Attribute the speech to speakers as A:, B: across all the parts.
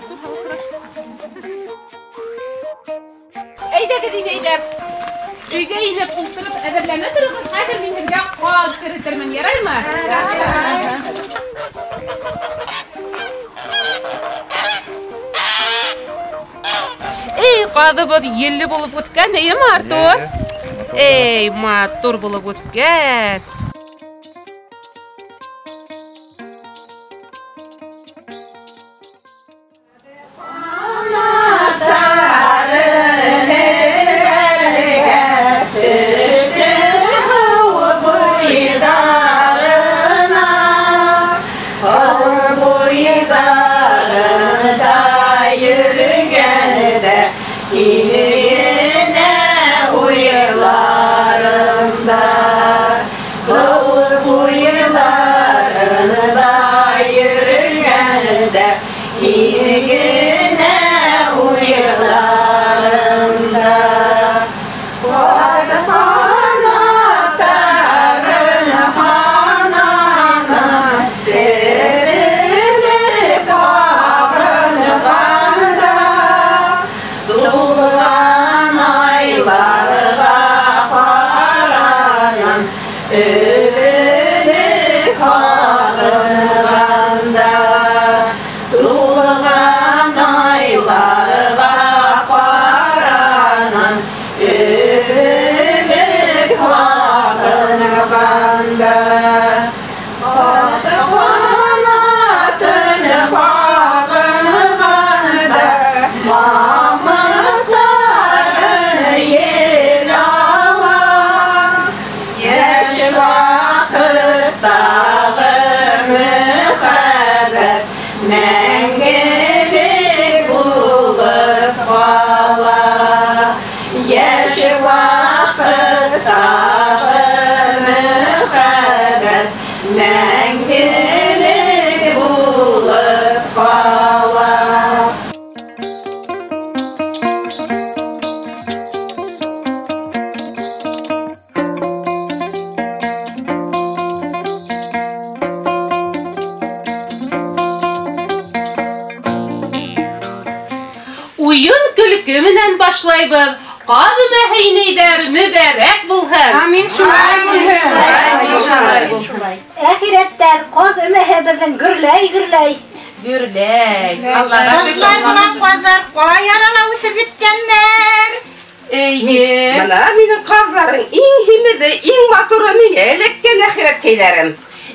A: Артур, хорошо. Әйҙәгеҙ, инәйҙәр. Өйгә инеп ултырып әҙерләнә тороғоҙ. Хәҙер мин һеҙгә ҡаҙ керетермен, яраймы? Эй, ҡаҙыбыҙ елле булып үҫкән, эйеме, Артур? Эй, матур булып үҫкән. Уйын көлкө менән башлайбыҙ. Ҡаҙ өмәһе, инәйҙәр, мөбәрәк булһын.
B: Амин, шулай булһын.
C: Әхирәттәр, ҡаҙ өмәһе беҙҙең гөрләй-гөрләй.
A: Гөрләй. Аллаға шөкөр.
D: Ҡаҙлар менән ҡаҙҙар ҡай арала үҫеп бөткәндәр.
A: Эйе.
B: Бына минең ҡаҙҙарҙың иң һимеҙе, иң матуры миңә эләккән, әхирәткәйҙәрем.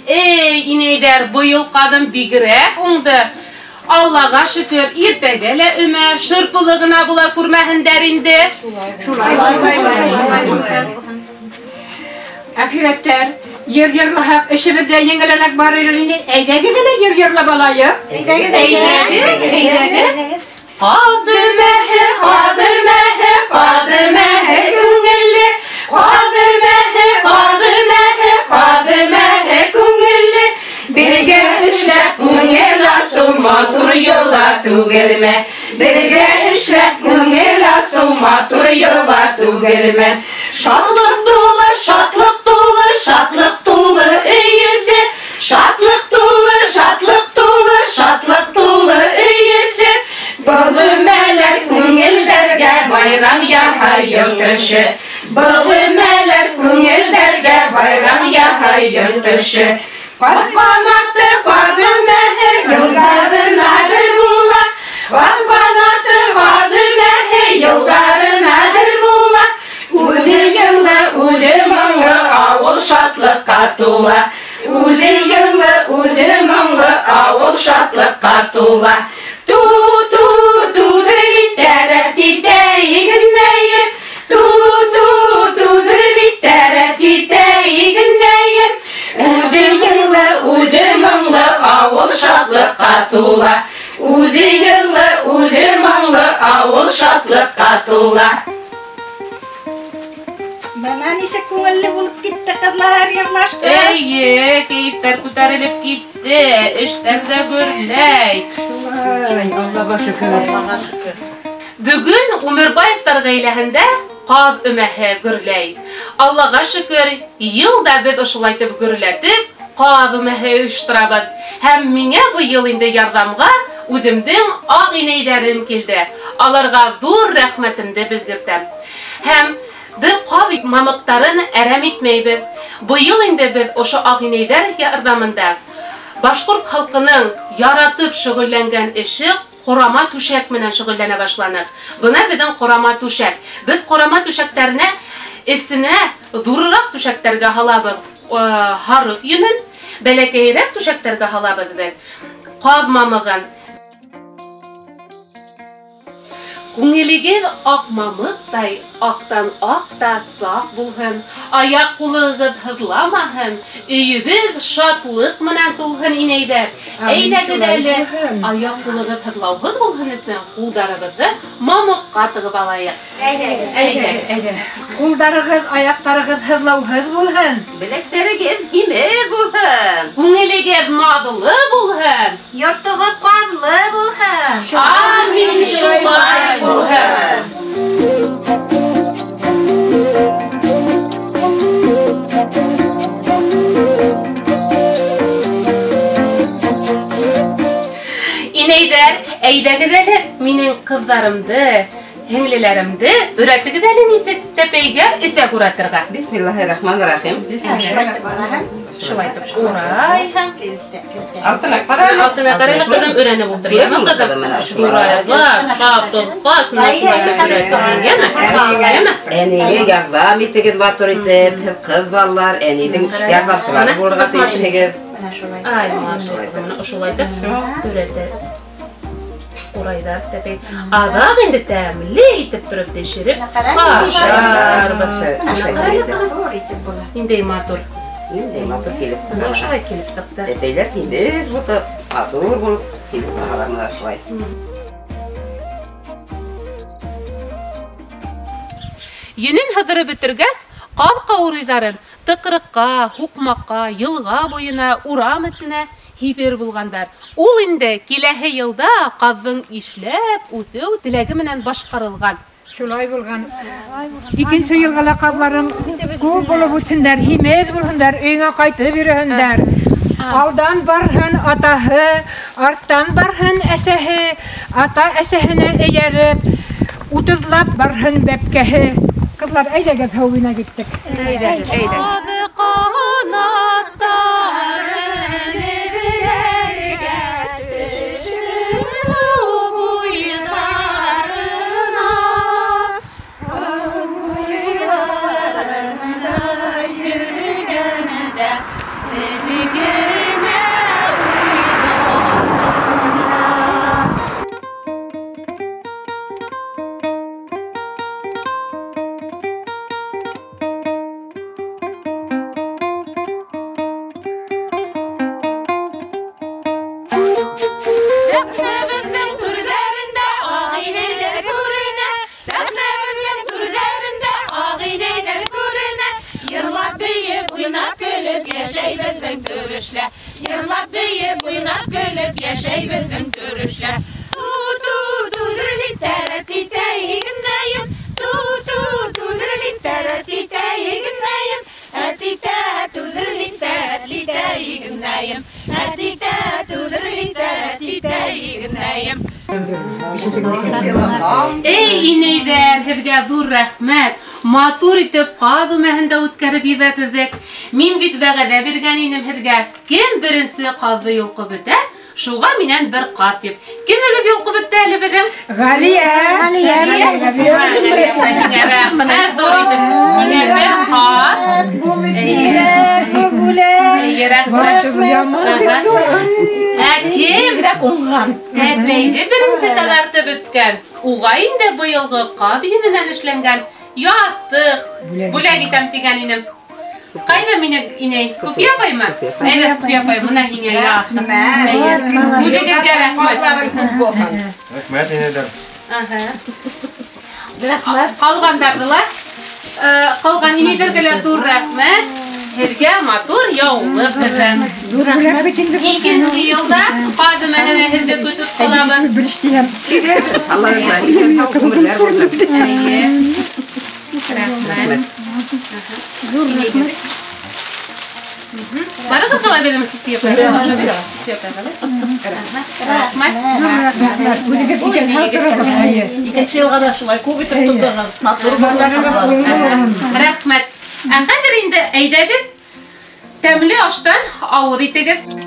A: Эй, инәйҙәр, быйыл ҡаҙым бигерәк уңды. Аллаға шөкөр, иртәгә лә өмә, шырпылы ғына була күрмәһендәр инде.
B: Шулай. Әхирәттәр, йыр йырлаһаҡ, эшебеҙ ҙә еңелерәк барыр ине. Әйҙәгеҙ әле йыр йырлап алайыҡ.
D: Әйҙәгеҙ,
A: әйҙәгеҙ. Ҡаҙ өмәһе, ҡаҙ өмәһе, ҡаҙ өмәһе күңелле. Ҡаҙ өмәһе, ҡаҙ өмәһе, ҡаҙ өмәһе күңелле.
B: Бергә эшләп күңел асыу матур йола түгелме? Бергә эшләп күңел асыу матур йола түгелме? Шатлыҡ тулы, шатлыҡ тулы, шатлыҡ тулы өй эсе. Шатлыҡ тулы, шатлыҡ тулы, шатлыҡ тулы өй эсе. Был өмәләр күңелдәргә байрам яһай йорт эше. Был өмәләр күңелдәргә байрам яһай йорт эше. Ҡаҙ ҡанаты, ҡаҙ өмәһе, йылдарына бер була. Ҡаҙ ҡанаты, ҡаҙ өмәһе, йылдарына бер була. Үҙе йырлы, үҙе моңло, ауыл шатлыҡҡа тула. Үҙе йырлы, үҙе моңло, ауыл шатлыҡҡа тула. Ту-ту, ту-дер-лит-тәрә, титә, игеннәйем. Ту-ту, ту-дер-лит-тәрә, титә, игеннәйем. Үҙе йырлы, үҙе моңло, ауыл шатлыҡҡа тула. Үҙе йырлы, үҙе моңло, ауыл шатлыҡҡа тула.
C: Бына нисек күңелле булып китте, ҡыҙлар, йырлашҡас.
A: Эйе, кәйефтәр күтәрелеп китте, эштәр ҙә гөрләй.
B: Шулай, Аллаға шөкөр.
E: Аллаға шөкөр.
A: Бөгөн Умербаевтар ғаиләһендә ҡаҙ өмәһе гөрләй. Аллаға шөкөр, йыл да беҙ ошолайтып гөрләтеп ҡаҙ өмәһе ойошторабыҙ. Һәм миңә быйыл инде ярҙамға үҙемдең аҡ инәйҙәрем килде. Аларға ҙур рәхмәтемде белгертәм. Һәм беҙ ҡаҙ мамыҡтарын әрәм итмәйбеҙ. Быйыл инде беҙ ошо аҡ инәйҙәр ярҙамында башҡорт халҡының яратып шөғөлләнгән эше ҡорама түшәк менән шөғөлләнә башланыҡ. Бына беҙҙең ҡорама түшәк. Беҙ ҡорама түшәктәренә эсенә ҙурыраҡ түшәктәргә һалабыҙ һарыҡ йөнөн, бәләкәйерәк түшәктәргә һалабыҙ беҙ ҡаҙ мамығын. Күңелегеҙ аҡ мамыҡтай, аҡтан аҡ та саф булһын, аяҡ ҡулығыҙ һыҙламаһын, өйөбөҙ шатлыҡ менән тулһын, инәйҙәр. Әйҙәгеҙ әле, аяҡ ҡулығыҙ һыҙлауһыҙ булһын өсөн ҡулдарыбыҙҙы мамыҡҡа тығып алайыҡ.
B: Әйҙә. Ҡулдарығыҙ, аяҡтарығыҙ һыҙлауһыҙ булһын.
E: Беләктәрегеҙ һимеҙ булһын.
A: Күңелегеҙ наҙлы булһын.
D: Йортоғоҙ ҡаҙлы булһын.
A: Амин, шулай булһын. Инәйҙәр, әйҙәгеҙ әле минең ҡыҙҙарымды, һеңлеләремде өйрәтегеҙ әле нисек тәпәйгә эсәк уратырға.
E: Бисмиллаһир-рахманир-рахим.
A: Шулай итеп урайһың.
E: Алтына ҡарайлы.
A: Алтына ҡарайлы, ҡыҙым, өйрәнеп ултыр, яме, ҡыҙым? Урайғас, ҡап тотҡас, менә шулай итеп өйрәтегеҙ, яме? Яме?
E: Әнигә ярҙам итегеҙ матур итеп, һеҙ ҡыҙ балалар, әнейҙең ярҙамсылары булырға тейешһегеҙ.
A: Ай, матур, менә ошолай итеп өйрәтә. Урайҙар тәпәй. Аҙаҡ инде тәмле итеп тороп бешереп ашарбыҙ. Ниндәй матур.
E: Ниндәй матур килеп сыға.
A: Шулай килеп сыҡты.
E: Тәпәйләр һимеҙ булып, матур булып килеп сығалар менә шулай.
A: Йөнөн һыҙырып бөтөргәс, ҡаҙ ҡаурыйҙарын тыҡрыҡҡа, һуҡмаҡҡа, йылға буйына, урам эсенә һибер булғандар. Ул инде киләһе йылда ҡаҙҙың ишләп үҫеү теләге менән башҡарылған.
B: Шулай булған. Икенсе йылға ла ҡаҙларың күп булып үҫһендәр, һимеҙ булһындар, өйөңә ҡайтып йөрөһөндәр. Алдан барһын атаһы, арттан барһын әсәһе, ата әсәһенә эйәреп, утыҙлап барһын бәпкәһе. Ҡыҙлар, әйҙәгеҙ, һыу буйына киттек.
A: Әйҙәгеҙ, әйҙәгеҙ.
F: Йырлап бейеп, уйнап көлөп йәшәй беҙҙең төрөшлә. Ту-ту, ту-дерлит-тәрәт-титәй-генәйем. Ту-ту, ту-дерлит-тәрәт-титәй-генәйем. Әтитә, ту-дерлит-тәрәт-титәй-генәйем. Әтитә, ту-дерлит-тәрәт-титәй-генәйем.
A: Эй, инәйҙәр, һеҙгә ҙур рәхмәт. Матур итеп ҡаҙ өмәһендә үткәреп ебәрҙек. Мин бит вәғәҙә биргән инем һеҙгә. Кем беренсе ҡаҙҙы йолҡоп бөтә, шуға минән бер ҡат тип. Кемегеҙ йолҡоп бөттө әле беҙҙең?
B: Ғәлиә.
A: Ғәлиә. Рәхмәт, ҙур итеп. Миңә бер ҡат. Рәхмәт. Ә кем тәпәйҙе беренсе таҙартып бөткән? Уға инде быйылғы ҡаҙ йөнөнән эшләнгән яҫтыҡ бүләк итәм тигән инем. Ҡайҙа минең инәй? Суфия апаймы? Әйҙә, Суфия апай, бына һиңә яҫтыҡ. Үҙегеҙгә рәхмәт.
G: Рәхмәт, инәйҙәр.
A: Рәхмәт. Ҡалғандарҙы ла, ҡалған инәйҙәргә лә ҙур рәхмәт. Һеҙгә матур яулыҡ беҙҙән. Икенсе йылда ҡаҙ өмәһенә һеҙҙе көтөп ҡалабыҙ. Рәхмәт. Барығыҙға ла бирәм сөйөп. Рәхмәт.
B: Үҙегеҙ икән тороғоҙ.
H: Икенсе йылға ла шулай күп итеп тотоғоҙ. Матур булһын.
A: Рәхмәт. Ә хәҙер инде әйҙәгеҙ тәмле аштан ауыҙ итегеҙ.